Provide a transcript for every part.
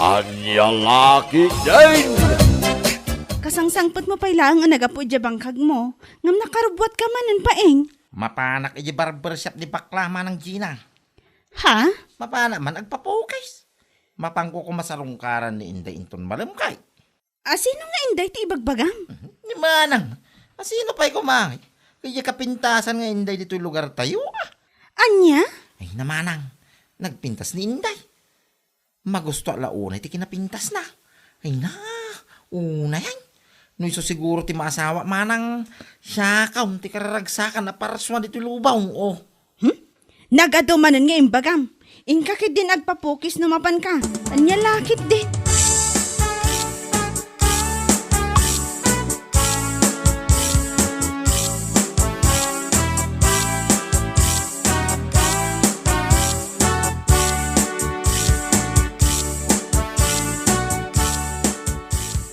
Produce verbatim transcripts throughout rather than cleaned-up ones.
Ania la ketdin? Kasangsangpetmo pay laeng a naggapu idiay bangkagmo, ngem nakarubbuatka manen, Paeng. Mapanak idiay barbershop ni bakla, Manang Gina. Ha? Mapanak man agpapukis. Mapanko koma sarungkaran ni Inday inton malem kay. Asino nga Inday ti ibagbagam? Ni Manang. Asino pay koma? Kaya kapintasan nga Inday ditoy lugartayo, ah. Ania? Ay, na Manang. Nagpintas ni Inday. Magusto la unay ti kinapintasna. Ay na, unay ay. No isu siguro ti maasawa, Manang, siakon ti kararagsakan a parsua ditoy lubaw, oh. Hmm? Nagadu manen nga imbagam. Inka ketdin agpapukis no mapanka. Ania la ketdin?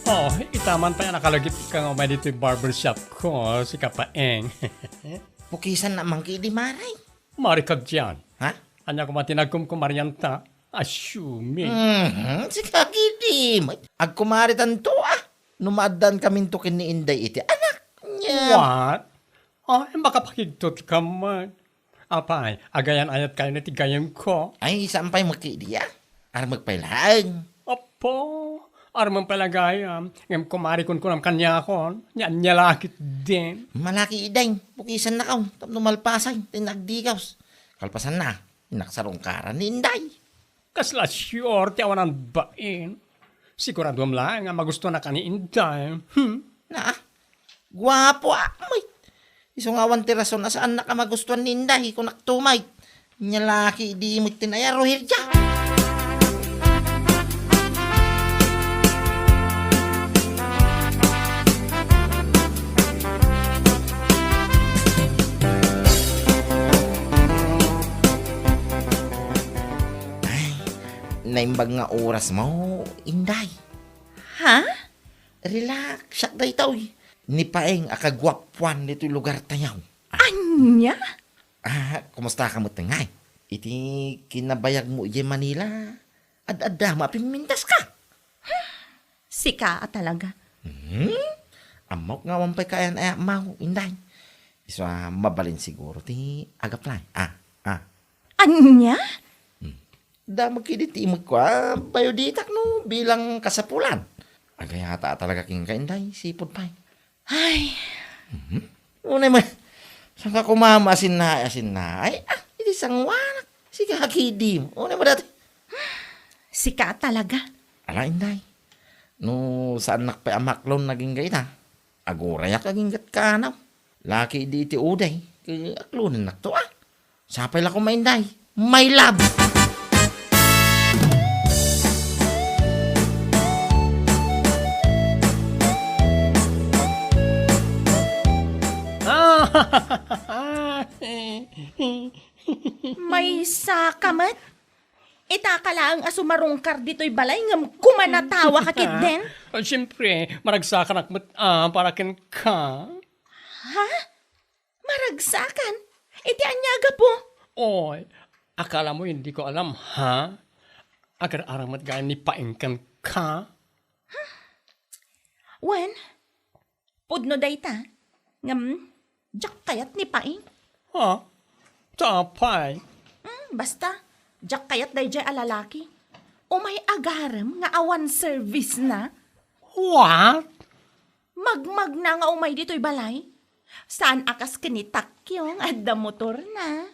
Oh, itaman pay a nakalagip ka nga umay ditoy barbershop ko, sika Paeng. Pukisannak man ketdi, Mare. Mari ka diay. Ha? Ania koma ti nagkumkumarianta? Assuming. Mhm, sika ketdi. Agkumaritanto, ah. No maaddaankaminto ken ni Inday iti anak. Nia. What? Ah, makapakigtot ka man. Apay, agayan-ayatkayo ti gayemko? Ay, saan pay met ketdi, ah. Armek pay laeng. Apo, armen pay la gayam. Ngem kumari kunkunam kaniakon, nia, ania la ketdin. Malaki, Inday, pukisannakon tapno malpasen ti nagdigaws. Kalpasanna, inaksarungkaran ni Inday. Kasla siyor ti awanan bain. Siguraduam laeng a magustuanaka ni Inday. Hmm? Na, guapo, ah, met. Isu nga awan ti rason a saannak a magustuan ni Inday, kunakto met. Nia la ketdi met ti naayaruhir dia. Ay, naimbag nga orasmo, Inday. Ha? Relax, siak daytoy. Ni Paeng a kaguapuan ditoy lugartayo. Ania? Ah, kumustaka met ngay? Iti kinabayagmo idiay Manila, ad-adda met a pimmintaska. Sika a talaga. Hmm? Ammok nga awan pay kaayan-ayatmo, Inday. Isu a mabalin siguro ti agaplay. Ah, ah. Ania? Hmm. Damag ketdi ti imekko a bayo ditak no bilang kasapulan. Agayata a talaga kenka, Inday, sipud pay. Ay. Mhm. Unay met, saanka koma maasinnaay-asinnaay? Ah, iti sangoanak. Sika ketdi. Unay met daytoy. Sika talaga. Ala, Inday. No saannak pay a maaklon agingga ita, agurayak agingga ti kaanaw. La ketdi iti uday, ket aklonennakto, ah. Sapay la koma, Inday. My love! Maysaka met? Itaka laeng a sumarungkar ditoy balay ngem kumanatawaka ketdin? Ah, siempre, maragsakanak met, ah, para kenka. Ha? Maragsakan? Iti ania a gapu? Oy, akalamo, diko alam, ha? Agar-arang met gayam ni Paeng kenka? Wen, pudno dayta. Ngem, diak kayat ni Paeng. Ha? Sapay? Hmm, basta, diak kayat daydiay a lalaki. Umay agarem nga awan service na. What? Magmagna nga umay ditoy balay. Saan a kas ken ni Takyo nga adda motorna.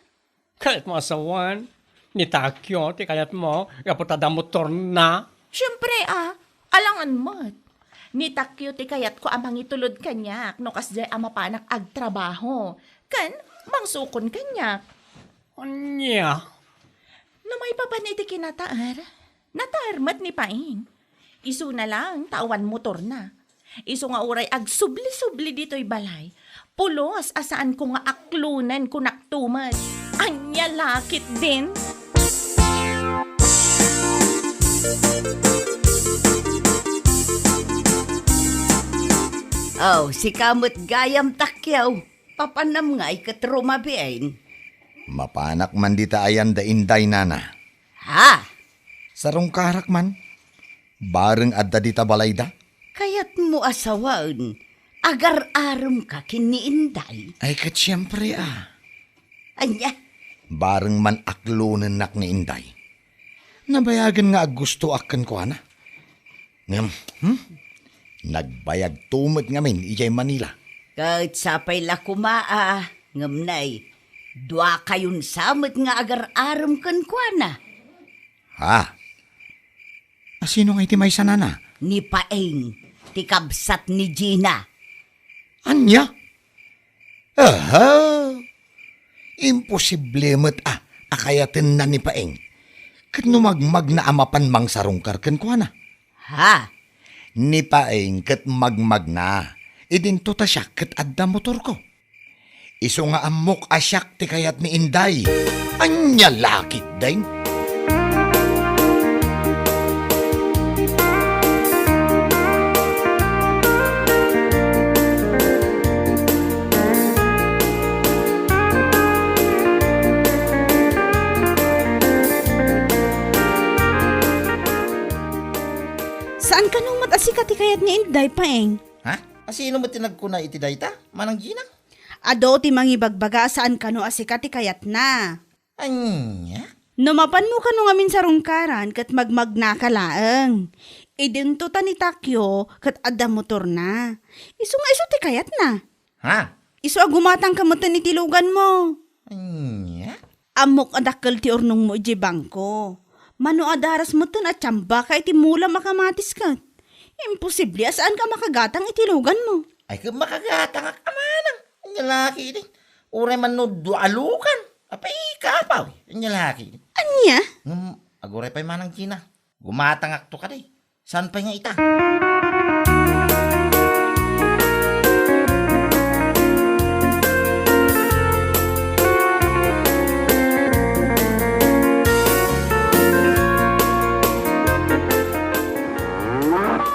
Kayatmo a sawen, ni Takyo ti kayatmo, gapu ta adda motorna? Siempre, a, alangan met. Ni Takyo ti kayatko a mangitulod kaniak no kasdiay a mapanak agtrabaho. Ken, mangsukon kaniak. Ania? No maipapan iti kinataer, nataer met ni Paeng. Isuna laeng ta awan motorna. Isu nga uray agsubli-subli ditoy balay, pulos a saanko nga aklonen, kunakto met. Ania la ketdin? Oh, sika met gayam, Takyo. Papanam ngay ket rumabiin. Mapanak man dita ayan da Inday, Nana. Ha? Sarungkarak man. Bareng adda dita balayda? Kayatmo a sawen, agar-aremka ken ni Inday. Ay, ket siempre a. Ania? Bareng man aklonennak ni Inday. Nabayagen nga aggustoak kenkuana. Ngem, hmm? Nagbayagto met ngamin idiay Manila. Ket sapay la koma a, ngem nay, duakayon sa met nga agar-arem kenkuana. Ha? A, sino nga iti maysa, nana? Ni Paeng, ti kabsat ni Gina. Ania? Aha! Imposible met a, a kayatenna ni Paeng. Ket no magmagna a mapan mangsarungkar kenkuana? Ha? Ni Paeng ket magmagna. Idinto ta siak ket adda motorko. Isu nga ammok a siak ti kayat ni Inday. Ania la ketdin? Saan kano met a sika ti kayat ni Inday, Paeng? Ha? A, sino met ti nagkuna iti dayta, Manang Gina? Adu ti mangibagbaga a saan kano a sika ti kayatna. Ania? No mapanmo kano ngamin sarungkaran ket magmagnaka laeng. Idinto ta ni Takyo ket adda motorna. Isu nga isu ti kayatna. Ha? Isu a gumatangka metten iti luganmo. Ania? Ammok a dakkel ti urnongmo idiay bangko. Mano a daras metten a tiambaka iti mulam a kamatis ket. Imposible a saanka a makagatang iti luganmo. Ay, ket makagatangak a manang. Ania la ketdin? Uray man no dua a lugan. Apay, kapaw. Ania la ketdin? Ania? Ngem, aguray pay manang Gina. Gumatangakto kadi. Saan pay nga ita?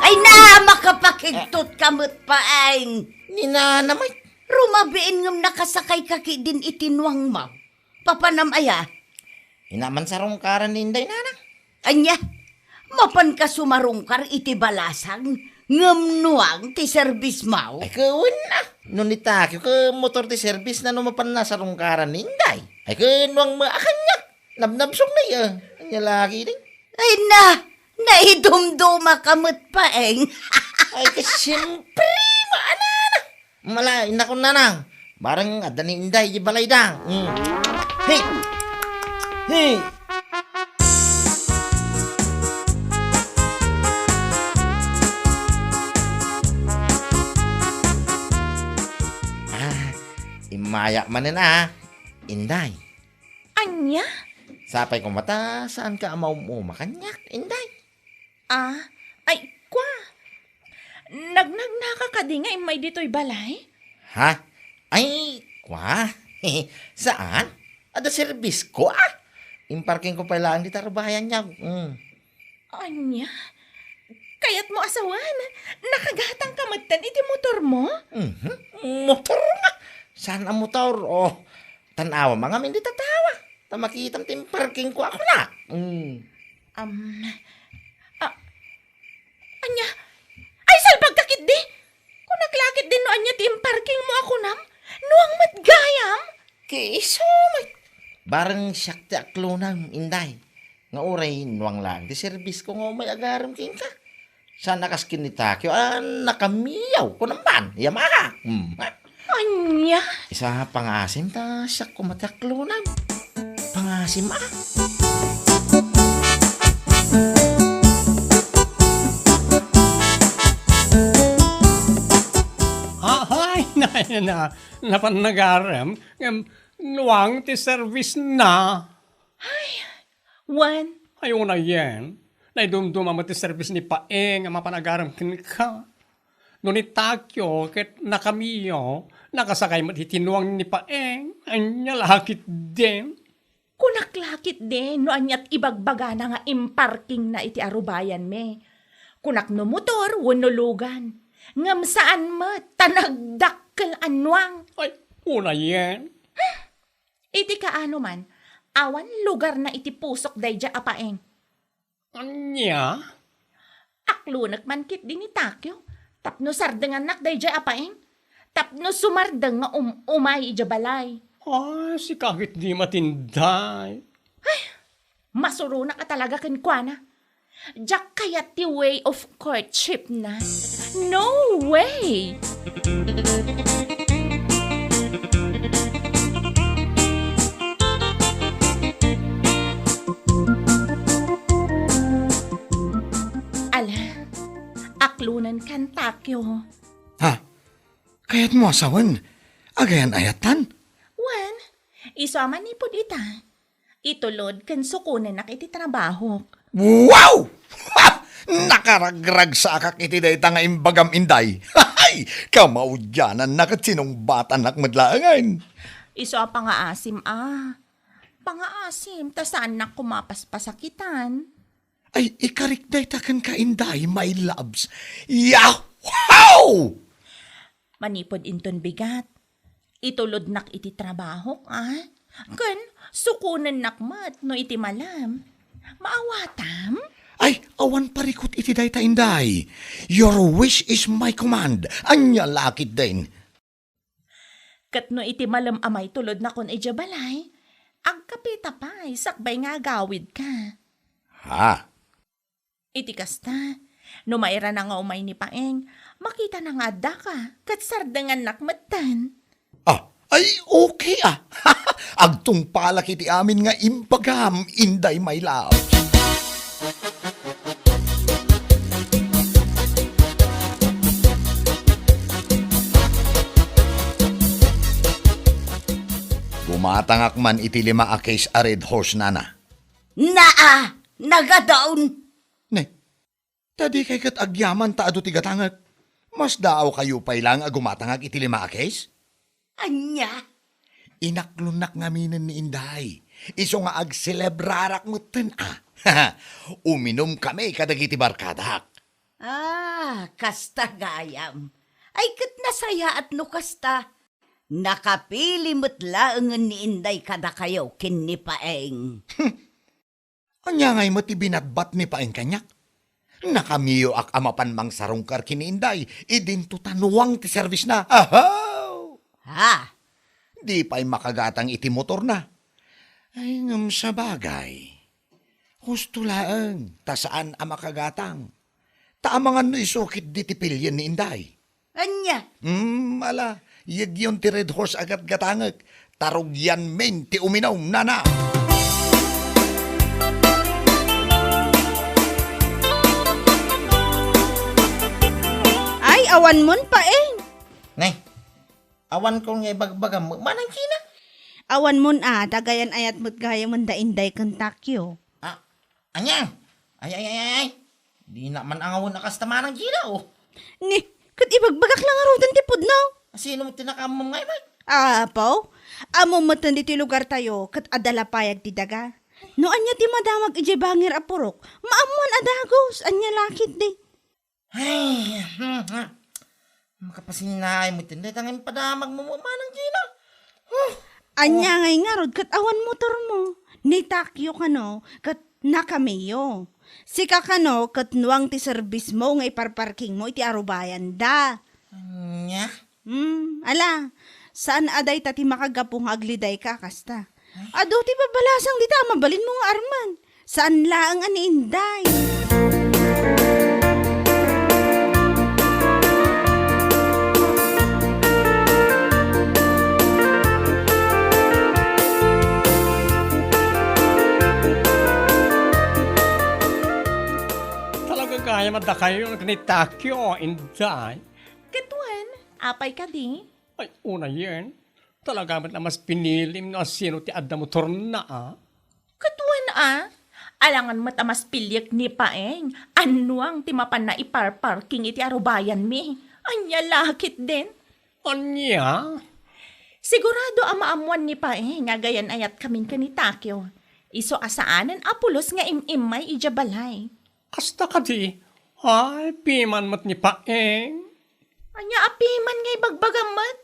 Ay na, makapakigtot ka met, Paeng. Ni Nana met. Rumabiin ngem nakasakayka ketdin iti nuangmo. Papanam aya? Ina, mansarungkaran ni Inday, nana. Ania? Mapanka sumarungkar iti balasang ngem nuang ti serbismo? Ay, ket wen a. No ni Takyo ket motor ti serbisna no mapanna sarungkaran ni Inday. Ay, ket nuang met a kaniak. Nabnabsogna, a. Ania la ketdin? Ay na, naidumdumaka met, Paeng. Ay, ket siempre, maanana. Mala, innakon nanang. Bareng adda ni Inday di balayda. Mm. Hey! Hey! Ah, immayak manen a, Inday. Ania? Sapay koma ta saanka a maum-uma kaniak, Inday. Ah, ay, kua. Nagnagnaka kadi nga immay ditoy balay? Ha? Ay, kua. Saan? Adda serbisko, a. Imparkingko pay laeng dita rubayan, yaw. Mm. Ania? Kayatmo a sawen, nakagatangka metten iti motormo? Mhm. Motor nga. Saan a motor? Oh, tan-awam a ngamin dita tawa. Ta makitam ti imparkingko a kunak. Mm. Am, a, ania? Ay, salbagka ketdi! Kunak la ketdi no ania ti imparkingmo a kunam? Nuang met gayam? Ket isu met. Bareng siak ti aklonam, Inday. Nga uray nuang laeng ti serbisko nga umay agarem kenka. Saan a kas ken ni Takyo a nakamiyaw, kunam man, yamaka. Hmm. Ania? Isa, pangasim ta siak koma ti aklonam. Pangasim, a. Ahay, na, na, napan nagarem, ngem nuang ti servisna. Ay, Wen. Ay, unayen, naidumduma met ti servis ni Paeng a mapan agarem kenka. No ni Takyo ket nakamiyo, nakasakay met iti nuang ni Paeng. Ania la ketdin? Kunak la ketdin no ania ti ibagbagana nga imparkingna iti arubayanmi. Kunak no motor wenno lugan. Ngem saan met, ta nagdakkel a nuang. Ay, unayen. Iti kaano man, awan lugarna iti pusok daydiay a Paeng. Ania? Aklonek man ketdi ni Takeo tapno sardengannak daydiay a Paeng, tapno sumardeng nga um-, umay idiay balay. Ay, sika ketdi met, Inday. Masuronak a talaga kenkuana. Diak kayat ti way of courtship na. No way! Ala, aklonenkan, Takeo. Ha? Kayatmo a sawen? Agayan-ayattan? Wen, isu a manipud ita, itulod ken sukonennak iti trabahok. Wow! Ha! Nakaragragsakak iti dayta nga imbagam, Inday. Hay! Kamaudiananna ket sinungbatannak met laengen. Isu a pangaasim a. Pangaasim, ta saannak koma paspasakitan. Ay, ikarik dayta kenka, Inday, my loves. Yahoo! Manipud inton bigat, itulodnak iti trabahok, a? Ken sukonennak met no iti malem. Maawatam? Ay, awan parikut iti dayta, Inday. Your wish is my command. Ania la ketdin? Ket no iti malem a maitulodnakon idiay balay, agkapita pay sakbay nga agawidka. Ha? Iti kasta, no mairana nga umay ni Paeng, makitana nga addaka, ket sardengannak metten. Ah, ay, okay a. Agtungpalak iti amin nga imbagam, Inday my love. Gumatangak man iti lima a case a Red Horse, nana. Naa, nagadaon. Ne, ta dikay ket agyaman ta adu ti gatangek. Masdaawkayo pay laeng a gumatangak iti lima a case? Ania? Inaklonnak ngaminen ni Inday. Isu nga agselebrarak metten a. Uminumkami kadagiti barkadak. Ah, kasta gayam. Ay, ket nasayaat no kasta. Nakapili met laengen ni Inday kadakayo ken ni Paeng. Ania ngay met ti binatbat ni Paeng kaniak? Nakamiyoak a mapan mangsarungkar ken ni Inday, idinto ta nuang ti serbisna. Ahaw! Ha? Di pay makagatang iti motorna. Ay, ngem sabagay. Husto laeng, ta saan a makagatang. Ta amangan no isu ketdi ti pilien ni Inday. Ania? Hmm, ala, yegyon ti Red Horse a gatgatangek. Tarugianmin ti uminum, nana. Ay, awan mon, Paeng. Ne, awan ko nga ibagbagam, manang Gina? Awan mon a, dagayan ayat met gayam da Inday ken Takyo. Ah, ania? Ay, ay, ay, ay, ay. Dina man angawen a kasta manang Gina, oh. Ni, ket ibagbagak la ngaruden ti pudno. Asino met ti nakaammo ngay, Mike? Apo, ammo met ditoy lugartayo, ket adda la payag ti daga. No ania ti madamag idiay bangir a purok, maammoan a dagus, ania la ketdi. Ay, hmm, hmm. Makapasinnaay met dayta nga impadamagmo, manang Gina. Huh. Ania ngay ngarud ket awan motormo? Ni Takyo kano ket nakamiyo. Sika kano ket nuang ti serbismo nga iparparkingmo iti arubayanda. Ania? Hmm, ala, saan a dayta ti makagapu nga agledayka a kasta. Adu ti babalasang dita a mabalinmo nga armen. Saan laeng a ni Inday. Talaga gayam a dakayo ni Takyo, Inday. Ket wen, apay kadi? Ay, unayen. Talaga met a mas pinilim no asino ti adda motorna, a? Ket wen a, alangan met a mas piliek ni Paeng, annuang ti mapanna iparparking iti arubayanmi. Ania la ketdin? Ania? Sigurado a maammoan ni Paeng a gayan-ayatkamin ken ni Takyo. Isu a saanen a pulos nga im-immay idiay balay. Kasta kadi, ay, piman met ni Paeng. Ania a piman nga ibagbagam met?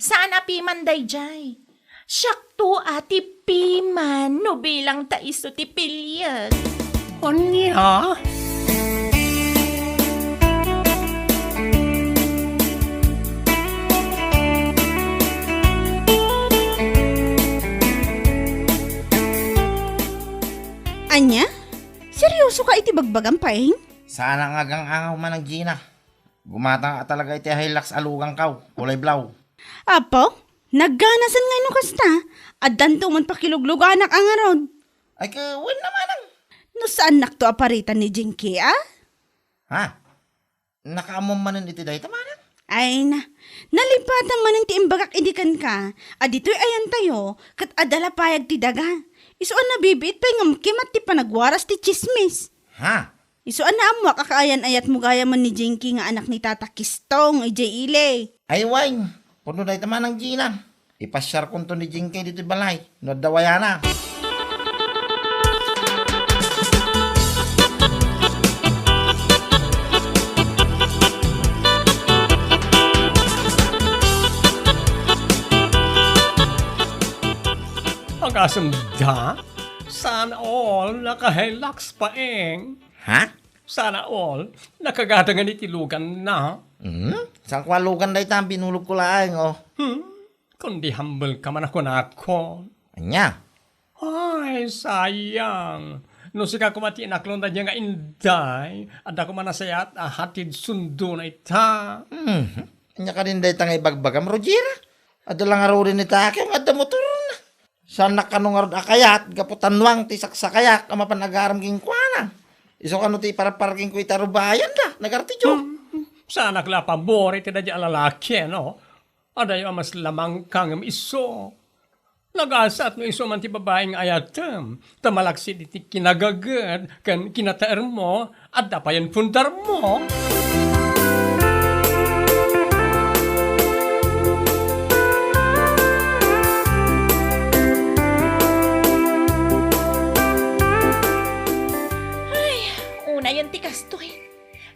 Saan a piman daydiay. Siakto a ti piman no bilang ta isu ti piliek. Ania? Seryoso ka iti bagbagam, Paeng? Saan nga agang-angaw, Manang Gina. Gumatang a talaga iti Hilux a lugankaw, kulay blaw. Apo, nagganasen nga no kasta, addanto man pakilugluganak a ngarud. Ay, ka, wen na, Manang. No saannakto a paritan ni Jinky, a? Ha? Nakaammo manen iti dayta, Manang? Ay na, nalipatan manen ti imbagak idi kenka, a ditoy ayantayo, ket adda la payag ti daga. Isu a nabibiit pay ngem kimat ti panagwaras ti tsismis. Ha? Isu a naammoak a kaayan-ayatmo gayam ni Jinky nga anak ni Tata Kistong, idiay ili. Ay, wen, pudno dayta, Manang Gina. Ipasiarkonto ni Jinky ditoy balay no adda wayana. Agasem da? Sana all, naka-Hilux, Paeng. Ha? Sana all, nakagatangan iti luganna. Hmm? Saan ko a lugan dayta, binulogko laeng, oh. Hmm? Kundi humble ka man a kunakon. Ania? Ay, sayang. No sika koma ti inaklon daydiay nga inday, adda koma nasayaat a hatid sundona ita. Hmm. Ania kadin dayta nga ibagbagam, Rogera? Adda la ngaruden ni Takeo nga adda motorna. Saannak kano ngarud a kayat gapu ta nuang ti saksakayak a mapan agaram kenkuana. Isu kano ti iparparkingko iti arubayanda, nagartiyo. Hmm, saanak la a pabor iti daydiay a lalaki, no? Adayo a mas lamangka ngem isu. Nagasaat no isu man ti babai nga ayatem, ta malaksid iti kinagaget ken kinataermo, adda payen pundarmo. Ay, unayen ti kastoy.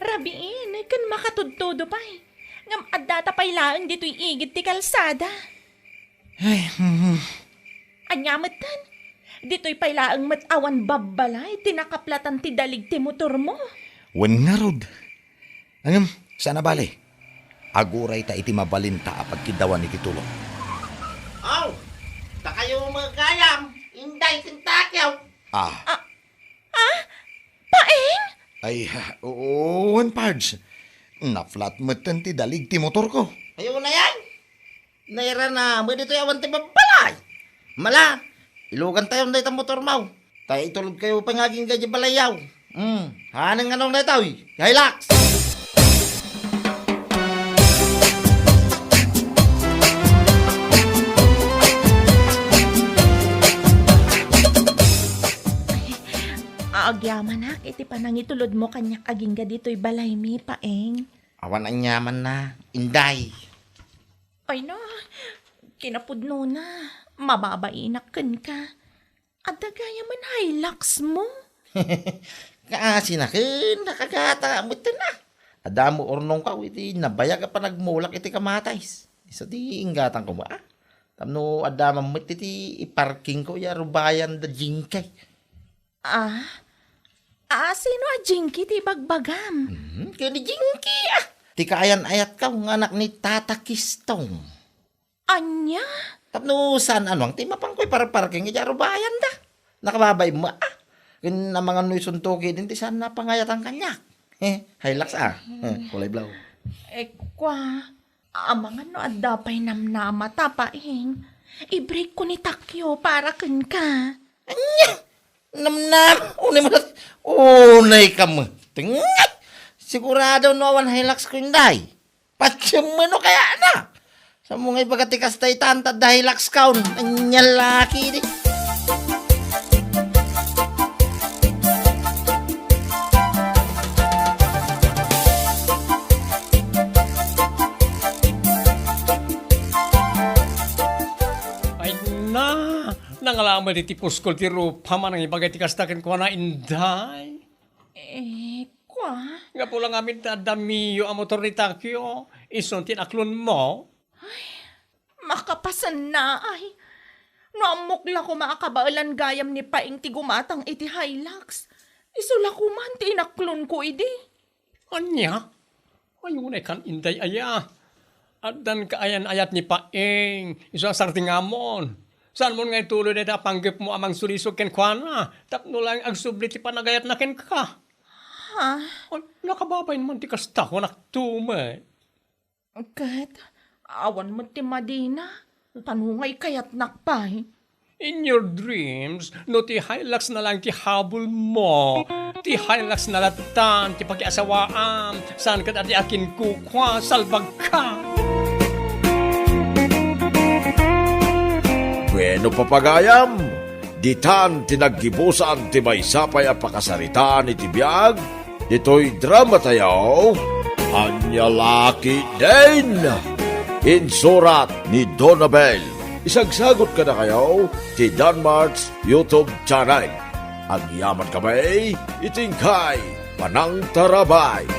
Rabiin ken makatudtudo pay. Ngem addata pay laeng ditoy igid ti kalsada. Ay, mhm. Ania metten? Ditoy pay laeng met awan babbalay ti nakaplatan ti dalig ti motormo. Wen ngarud. Ngem, saan a bale. Aguray ta iti mabalinta a pagkiddawan iti tulong. Aw, dakayo met gayam, Inday ken Takeo. Ah. Ah, ah, Paeng? Ay, oo, wen, Pards. Naplat metten ti dalig ti motorko. Ay, unayen. Nairana met ditoy awan ti babbalay. Mala, ilugantayon dayta motormo. Ta itulodkayo pay nga agingga idiay balayyo. Hmm, haanenyo nga daytoy, Hilux. Agyamanak iti panangitulodmo kaniak agingga ditoy balaymi, Paeng. Awan aniamanna, Inday. Ay na, kinapudnona, mababainak kenka. Adda gayamen Hiluxmo? Kaasina ken nakagata metten a. Adda mo urnongko iti nabayag a panagmulak iti kamatis. Isu ti inggatangko met a. Tapno adda man met iti iparkingko ya rubayan da Jinky. Ah? Ah, sino a Jinky ti ibagbagam? Mhm, ken ni Jinky, ah. Ti kaayan-ayatko nga anak ni Tata Kistong. Ania? Tapno saan a nuang ti mapanko iparparking idiay arubayanda. Nakababain mo, ah. Ken amangan no isunto ketdin ti saan a pangayatan kaniak. Eh, Hilux, ah. Eh, kulay blaw. Eh, kua, amangan no adda pay namnamata, Paeng. I-break ko ni Takyo para kenka. Ania? Namnama? Unay mo unay ka mo. Tingay! Sigurado no awan Hiluxko, Inday. Patiem no kayatna. Saan mo nga ibaga ti kasta itan, ta adda Hiluxko. Ania la ketdi. Ay na, nangala met iti puskol ti rupa, manang ibaga iti kasta kenkuana, Inday. Eh, kua? Gapu la ngamin ta adda Mio a motor ni Takyo, isu ti inaklonmo. Ay, makapasennaay. No ammok la koma a kabaelan gayam ni Paeng ti gumatang iti Hilux, isu la koman ti inaklonko idi. Ania? Ay, unay kan, Inday aya. Addan kaayan-ayat ni Paeng, isu a sardingamon. Saanmon nga ituloy dayta a panggepmo a mangsulisog kenkuana tapno laeng agsubli ti panagayatna kenka? Ha? Ay, nakababain man ti kasta, kunak tumet. Ket awan met ti madina. Pano nga ikayatnak pay? In your dreams, no ti Hilux na lang ti habulmo, ti Hilux na lattan ti pakiasawaam, saan ket a ti akinkukua, salbagka. Bueno, papagayam, ditan ti naggibusan ti maysa pay a pakasaritaan iti biag ditoy drama tayo, Ania La Ketdin. Insurat ni Donabel. Isagsagot kadakayo ti Danmart's YouTube channel. Agyaman kami iti inkay panangtarabay.